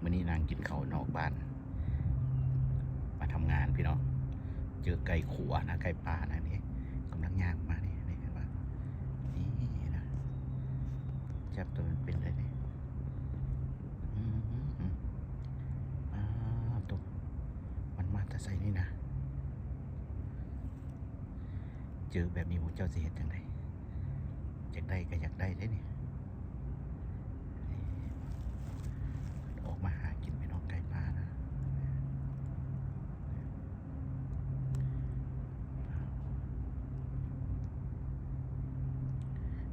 ມື້ນີ້ນັ່ງກິນເຂົ້ານອກບ້ານ ມາທຳງານພີ່ນ້ອງ ເຈີໄກ່ຂົວນະ ໄກ່ປ່ານະ ນີ້ກຳລັງຍ່າງມານີ້ ນີ້ເຫັນບໍ່ ນີ້ນະ ຈັບໂຕເປັນໆເລີຍນີ້ ອືມ ອາ ໂຕ ມັນມາແຕ່ໃສນີ້ນະ? ເຈີແບບນີ້ພວກເຈົ້າຊິເຮັດຈັ່ງໃດ? ຢາກໄດ້ກໍຢາກໄດ້ເດ້ນີ້ ອອກມາຫາກິນພີ່ນ້ອງ ໄກ່ປ່ານະ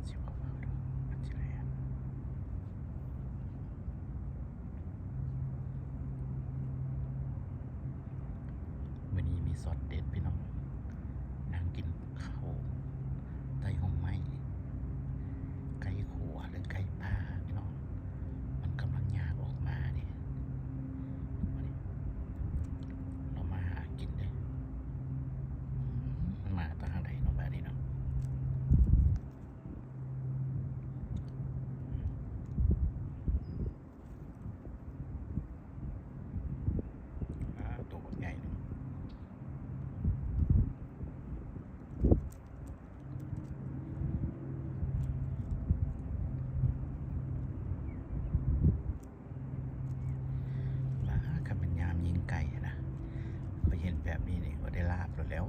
ຊິເວົ້າເວົ້າດູ ມັນຊິໄດ້ ມື້ນີ້ມີຊັອດເດັດພີ່ນ້ອງ ນັ່ງກິນເຂົ້າໃຕ້ຮົ່ມໄມ້ ໄກ່ຂົວ ຫຼື ໄກ່ປ່າພີ່ນ້ອງ ມັນກຳລັງຍ່າງອອກມານີ້ ລາວມາຫາກິນເດ້ ອືມ ມັນມາແຕ່ທາງໃດເນາະ ບາດນີ້ເນາະ. ປາດ ໂຕບັກໃຫຍ່ໜຶ່ງ ວ່າຄັນແມ່ນຍາມຍິງໄກ່ນະ ຂ້ອຍເຫັນແບບນີ້ນີ້ ຂ້ອຍໄດ້ລາບໂລດແລ້ວ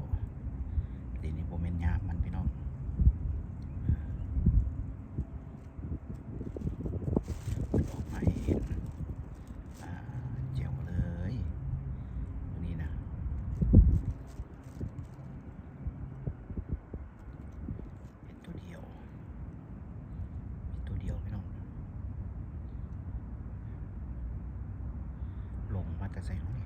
ດຽວນີ້ບໍ່ແມ່ນຍາມມັນພີ່ນ້ອງ ເພິ່ນອອກມາໃຫ້ເຫັນ ອາ ແຈ່ວເລີຍ ມື້ນີ້ນະ ເຫັນໂຕດຽວ ມີໂຕດຽວພີ່ນ້ອງ ລົງມາແຕ່ໃສເນາະນີ້?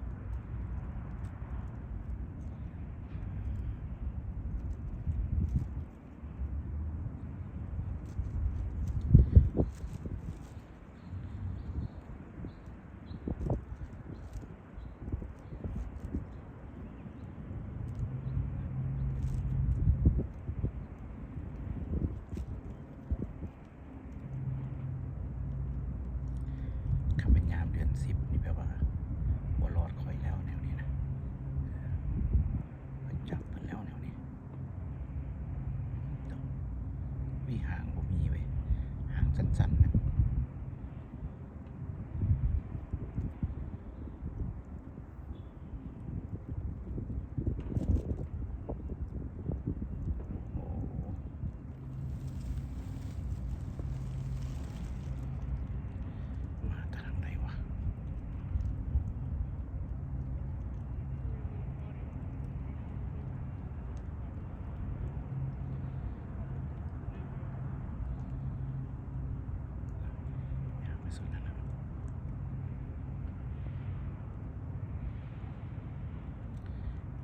ຄັນແມ່ນຍາມເດືອນສິບນີ້ ແບບວ່າບໍ່ລອດຂ້ອຍແລ້ວແນວນີ້ນະ ເອີ ຂ້ອຍຈັບເພິ່ນແລ້ວແນວນີ້ ມີຫາງບໍ່ມີເວີຍ ຫາງສັ້ນໆນະ. ໂອ້ ມາແຕ່ທາງໃດວະ? ຍ່າງໄປສຸດນັ້ນນະ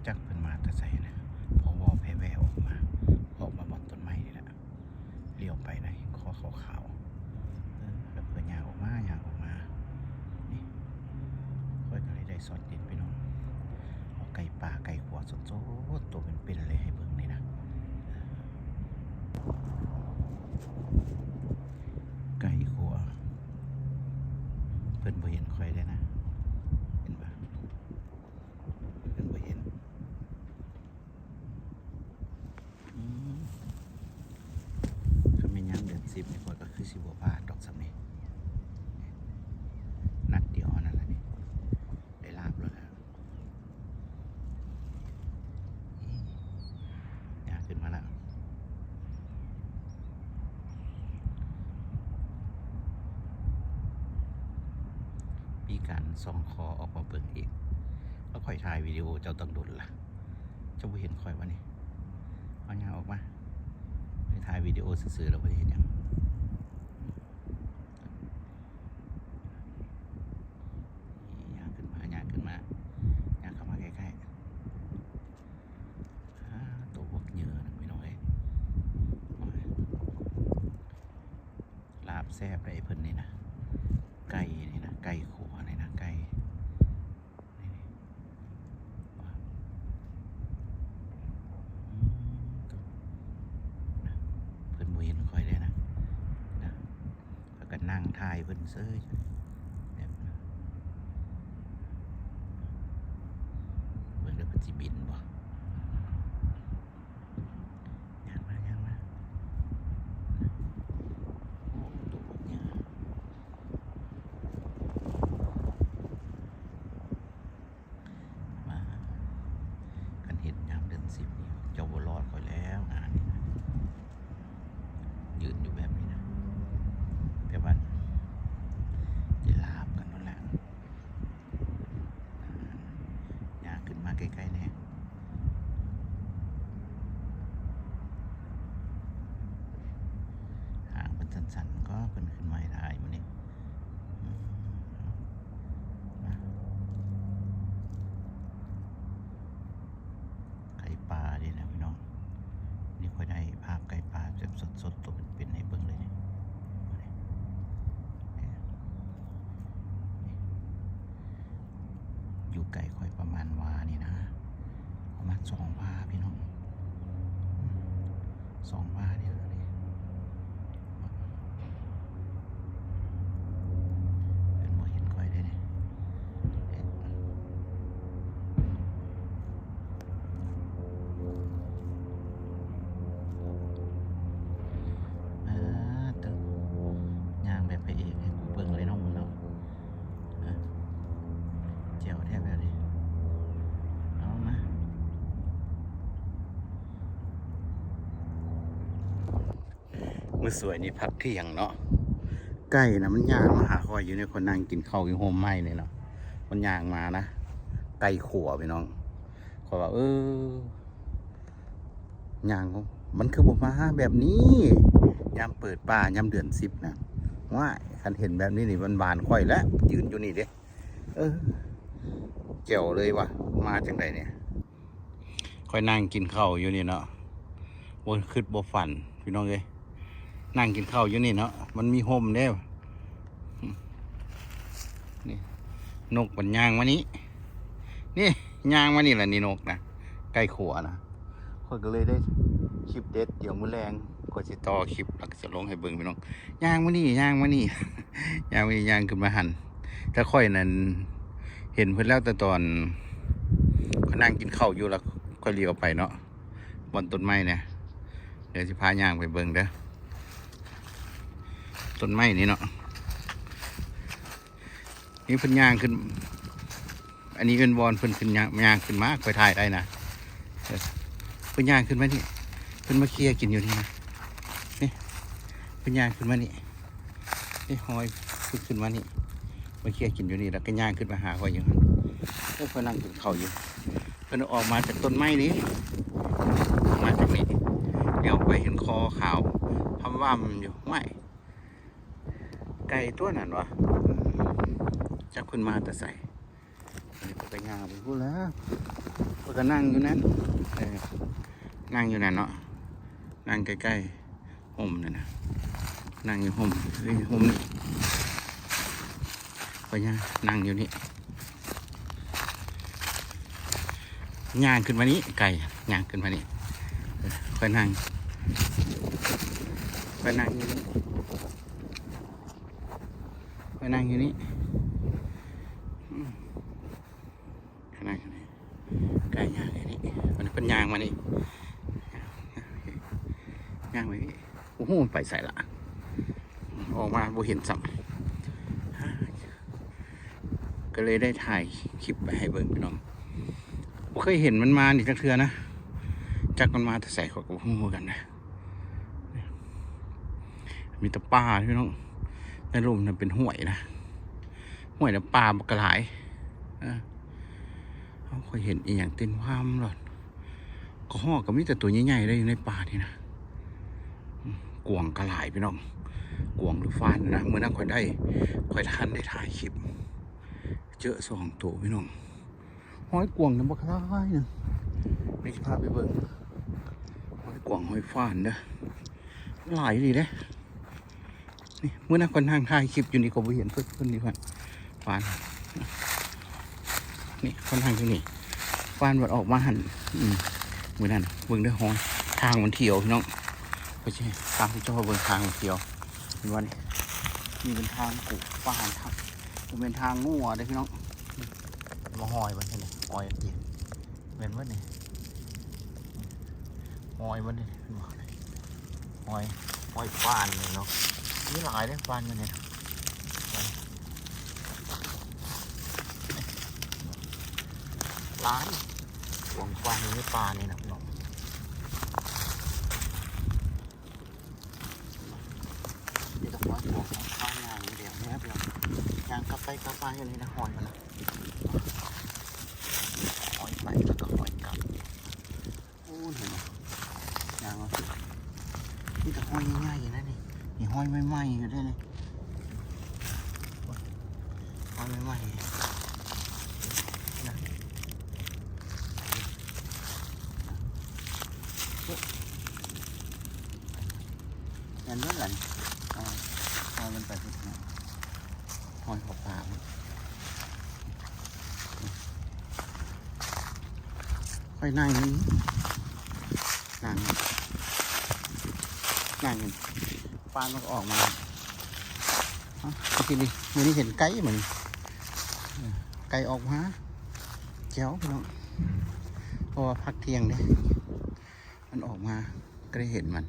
ຈັກເພິ່ນມາແຕ່ໃສນະ ເພາະວ່າແພແວ່ອອກມາ ອອກມາບ່ອນຕົ້ນໄມ້ນີ້ແຫຼະ ລ້ຽວໄປນະ ເຫັນຄໍຂາວໆ ເອີ ແລ້ວເພິ່ນຍ່າງອອກມາ ຍ່າງອອກມາ ນີ້ ຂ້ອຍກໍເລີຍໄດ້ຊັອດເດັດພີ່ນ້ອງ ເອົາໄກ່ປ່າໄກ່ຂົວສົດໆ ໂຕເປັນໆເລີຍໃຫ້ເບິ່ງນີ້ນະ ໄກ່ຂົວ ເພິ່ນບໍ່ເຫັນຂ້ອຍເດ້ນະ ເຫັນບໍ່? ເພິ່ນບໍ່ເຫັນ ອືມ ຄັນແມ່ນຍາມເດືອນສິບນີ້ ຂ້ອຍກໍຄືຊິບໍ່ພາດດອກສ່ຳນີ້ ນັດດຽວເທົ່ານັ້ນລະນີ້ ໄດ້ລາບໂລດລະ ອືມ ຍ່າງຂຶ້ນມາລະ ມີການສ່ອງຄໍອອກມາເບິ່ງອີກ ແລ້ວຂ້ອຍຖ່າຍວິດີໂອເຈົ້າຕັ້ງດົນລະ. ເຈົ້າບໍ່ເຫັນຂ້ອຍວະນີ້? ເອົາຍ່າງອອກມາ ໄປຖ່າຍວິດີໂອຊື່ໆ ແລ້ວບໍ່ໄດ້ເຮັດຫຍັງ. ຍ່າງຂຶ້ນມາ ຍ່າງຂຶ້ນມາ ຍ່າງເຂົ້າມາໃກ້ໆ. ອາ ໂຕບັກເຍີນະ ພີ່ນ້ອງເອີຍ. ໂອ້ຍ ລາບແຊບເດ້ເພິ່ນນີ້ນະ ໄກ່ນີ້ນະ ໄກ່ຂົ້ວນີ້ນະ ໄກ່ ນີ້ ນີ້ ອືມ ນະ ເພິ່ນບໍ່ເຫັນຂ້ອຍເດ້ນະ ນະ ຂ້ອຍກໍນັ່ງຖ່າຍເພິ່ນເສີຍ ແບບ ຊິບິນບໍ່? ຍ່າງມາ ຍ່າງມາ. ໂອ້ ໂຕບັກໃຫຍ່. ມາ ຄັນເຮັດຍາມເດືອນສິບນີ້ ເຈົ້າບໍ່ລອດຂ້ອຍແລ້ວງານນີ້ນະ. ຢືນຢູ່ແບບນີ້ນະ ແບບວ່າຈະລາບກັນໂລດແຫຼະ. ຍ່າງຂຶ້ນມາໃກ້ໆແດ່. ຫາງເພິ່ນສັ້ນໆ ກໍເພິ່ນຂຶ້ນມາຫຼາຍມື້ນີ້. ອືມ ມາ ໄກ່ປ່າເດ້ນະພີ່ນ້ອງ. ນີ້ຂ້ອຍໄດ້ພາບໄກ່ປ່າແບບສົດໆ ໂຕເປັນໆ ໃຫ້ເບິ່ງເລີຍນີ້. ຢູ່ໄກຂ້ອຍປະມານວານີ້ນະ ປະມານສອງວາພີ່ນ້ອງ ສອງວານີ້ລະ. ເພິ່ນບໍ່ເຫັນຂ້ອຍເດ້ນີ້. ອ່າ ເຕີ ຍ່າງແບບພະເອກໃຫ້ກູເບິ່ງເລີຍເນາະ ມຶງເນາະ. ອ່ະ ແຈວແທ້ແບບນີ້. ເອົາມາ ມື້ສວຍນີ້ພັກທ່ຽງເນາະ ໄກ່ນະມັນຍ່າງມາຫາຂ້ອຍຢູ່ນີ້. ຂ້ອຍນັ່ງກິນເຂົ້າຢູ່ຮົ່ມໄມ້ນີ້ເນາະ ມັນຍ່າງມານະ ໄກ່ຂົວພີ່ນ້ອງ. ຂ້ອຍວ່າ ເອີ ຍ່າງ ມັນຄືບໍ່ມາຫາແບບນີ້ ຍາມເປີດປ່າຍາມເດືອນສິບນະ. ວ້າຍ ຄັນເຫັນແບບນີ້ນີ້ມັນບານຂ້ອຍແລ້ວ ຢືນຢູ່ນີ້ເດ້. ເອີ ແຈ່ວເລີຍວ່າ ມາຈັ່ງໃດນີ້. ຂ້ອຍນັ່ງກິນເຂົ້າຢູ່ນີ້ເນາະ ບໍ່ຄິດບໍ່ຝັນພີ່ນ້ອງເອີຍ. ນັ່ງກິນເຂົ້າຢູ່ນີ້ເນາະ ມັນມີຮົ່ມເດ້. ນີ້ ນົກມັນຍ່າງມານີ້ ນີ້ ຍ່າງມານີ້ລະນີ້ ນົກນະ ໄກ່ຂົວນະ. ຂ້ອຍກໍເລີຍໄດ້ຄລິບເດັດ ດຽວມື້ແລງຂ້ອຍຊິຕໍ່ຄລິບ ແລ້ວກໍຈະລົງໃຫ້ເບິ່ງພີ່ນ້ອງ. ຍ່າງມານີ້ ຍ່າງມານີ້ ຍ່າງມານີ້ ຍ່າງຂຶ້ນມາຫັ້ນ. ແຕ່ຂ້ອຍນັ້ນເຫັນເພິ່ນແລ້ວ ແຕ່ຕອນຂ້ອຍນັ່ງກິນເຂົ້າຢູ່ ແລ້ວຂ້ອຍຫຼຽວໄປເນາະ ບ່ອນຕົ້ນໄມ້ນະ. ດຽວຊິພາຍ່າງໄປເບິ່ງເດີ ຕົ້ນໄມ້ນີ້ເນາະ. ນີ້ເພິ່ນຍ່າງຂຶ້ນ ອັນນີ້ເອີ້ນບ່ອນເພິ່ນຂຶ້ນ ຍ່າງ ຍ່າງຂຶ້ນມາ ຂ້ອຍຖ່າຍໄດ້ນະ. ເອີ ເພິ່ນຍ່າງຂຶ້ນມານີ້ ເພິ່ນມາເຄຍກິນຢູ່ນີ້ນະ. ນີ້ ເພິ່ນຍ່າງຂຶ້ນມານີ້ ນີ້ຮອຍເພິ່ນຂຶ້ນມານີ້ ມາເຄຍກິນຢູ່ນີ້ ແລ້ວກໍຍ່າງຂຶ້ນມາຫາຂ້ອຍຢູ່. ເອີ ຂ້ອຍນັ່ງກິນເຂົ້າຢູ່ ເພິ່ນອອກມາຈາກຕົ້ນໄມ້ນີ້ ອອກມາຈາກນີ້ ດຽວຂ້ອຍເຫັນຄໍຂາວພຳວ່ຳຢູ່. ຫ້ວຍ ໄກ່ຕົວນັ້ນຫວາ ຈັກເພິ່ນມາແຕ່ໃສ. ເພິ່ນກໍຍ່າງໄປພຸ້ນແລ້ວ ເພິ່ນກໍນັ່ງຢູ່ນັ້ນ ເອີ ນັ່ງຢູ່ນັ້ນເນາະ ນັ່ງໃກ້ໆຮົ່ມນັ້ນນະ ນັ່ງຢູ່ຮົ່ມ ເອີ ຮົ່ມນີ້ ຂ້ອຍຍ່າງ ນັ່ງຢູ່ນີ້ ຍ່າງຂຶ້ນມານີ້ ໄກ່ຍ່າງຂຶ້ນມານີ້ ເອີ ຂ້ອຍນັ່ງ ຂ້ອຍນັ່ງຢູ່ນີ້ ຂ້ອຍນັ່ງຢູ່ນີ້ ອືມ ຂ້ອຍນັ່ງຢູ່ນີ້ ໄກ່ຍ່າງຢູ່ນີ້ ມັນ ເພິ່ນຍ່າງມານີ້ ຍ່າງໄປນີ້ ບໍ່ຮູ້ມັນໄປໃສລະ ອອກມາບໍ່ເຫັນຊ້ຳ ກໍເລີຍໄດ້ຖ່າຍຄລິບໄປໃຫ້ເບິ່ງພີ່ນ້ອງ. ບໍ່ເຄີຍເຫັນມັນມານີ້ຈັກເທື່ອນະ ຈັກມັນມາແຕ່ໃສຂ້ອຍກໍບໍ່ຮູ້ຄືກັນນະ. ມີແຕ່ປ່າພີ່ນ້ອງ ໃນລຸ່ມນັ້ນເປັນຫ້ວຍນະ ຫ້ວຍນະ ປ່າບັກກະຫຼາຍ. ເອີ ເຮົາ ຂ້ອຍເຫັນອີ່ຫຍັງເຕັ້ນວາມໂລດ. ກະຮອກກໍມີແຕ່ຕົວໃຫຍ່ໆເດ້ ຢູ່ໃນປ່ານີ້ນະ. ອືມ ກວາງກໍຫຼາຍພີ່ນ້ອງ ກວາງຫຼືຟານນະ. ມື້ນັ້ນຂ້ອຍໄດ້ ຂ້ອຍທັນໄດ້ຖ່າຍຄລິບ ເຈີສອງໂຕພີ່ນ້ອງ. ຮອຍກວາງນະບັກຫຼາຍນະ ດຽວຊິພາໄປເບິ່ງ ຮອຍກວາງຮອຍຟານເດີ ຫຼາຍອີ່ຫຼີເດ້. ນີ້ ມື້ນັ້ນຂ້ອຍນັ່ງຖ່າຍຄລິບຢູ່ນີ້ ກໍບໍ່ເຫັນເພິ່ນ ເພິ່ນຢູ່ຫັ້ນ ຟານ ນີ້ຂ້ອຍນັ່ງຢູ່ນີ້ ຟານມັນອອກມາຫັ້ນ. ອືມ ມື້ນັ້ນ ເບິ່ງເດີ ຮອຍ ທາງມັນທ່ຽວພີ່ນ້ອງ ຂ້ອຍຊິໃຫ້ເຈົ້າເບິ່ງທາງມັນທ່ຽວ ເຫັນບໍ່ນີ້ ນີ້ເປັນທາງປູກຟານ ທາງ ບໍ່ແມ່ນທາງງົວເດ້ພີ່ນ້ອງ. ມາຮອຍມັນຫັ້ນນະ ຮອຍອັນທີ່ ແມ່ນບໍ່ນີ້? ຫອຍບໍ່ນີ້? ຫອຍ ຫອຍປານນີ້ເນາະ ມີຫຼາຍເດ້ປານຢູ່ນີ້ ຫຼາຍ ຂວາງປານຢູ່ໃນປ່ານີ້ນະເນາະ. ມີແຕ່ຫອຍປວກເນາະ ຫາຍາກຢູ່ແຖວນີ້ ຍ່າງກັບໄປກັບມາຢູ່ນີ້ນະ ຫອຍມັນນະ ຫອຍໄປແລ້ວກໍຫອຍກັບ. ໂອ້ ເຫັນບໍ່ ຍ່າງມາ ມີແຕ່ຫອຍໃຫຍ່ໆນະນີ້ ນີ້ຫອຍໃໝ່ໆຢູ່ເດ້ນີ້ ຫອຍໃໝ່ໆນະ. ແມ່ນເບິດລະນີ້ ເອົາ ເອົາມັນໄປພຸ້ນເນາະ ຫ້ອຍຂອບຟ້າພຸ້ນ ຂ້ອຍນັ່ງຢູ່ນີ້ ນັ່ງ ນັ່ງ ປານມັນກໍອອກມາ. ເອົ້າ ມື້ກີ້ນີ້ ມື້ນີ້ເຫັນໄກ່ມື້ນີ້ ເອີ ໄກ່ອອກມາແຈວ ພີ່ນ້ອງ ເພາະວ່າພັກທ່ຽງເດ້ ມັນອອກມາ ກໍໄດ້ເຫັນມັນ.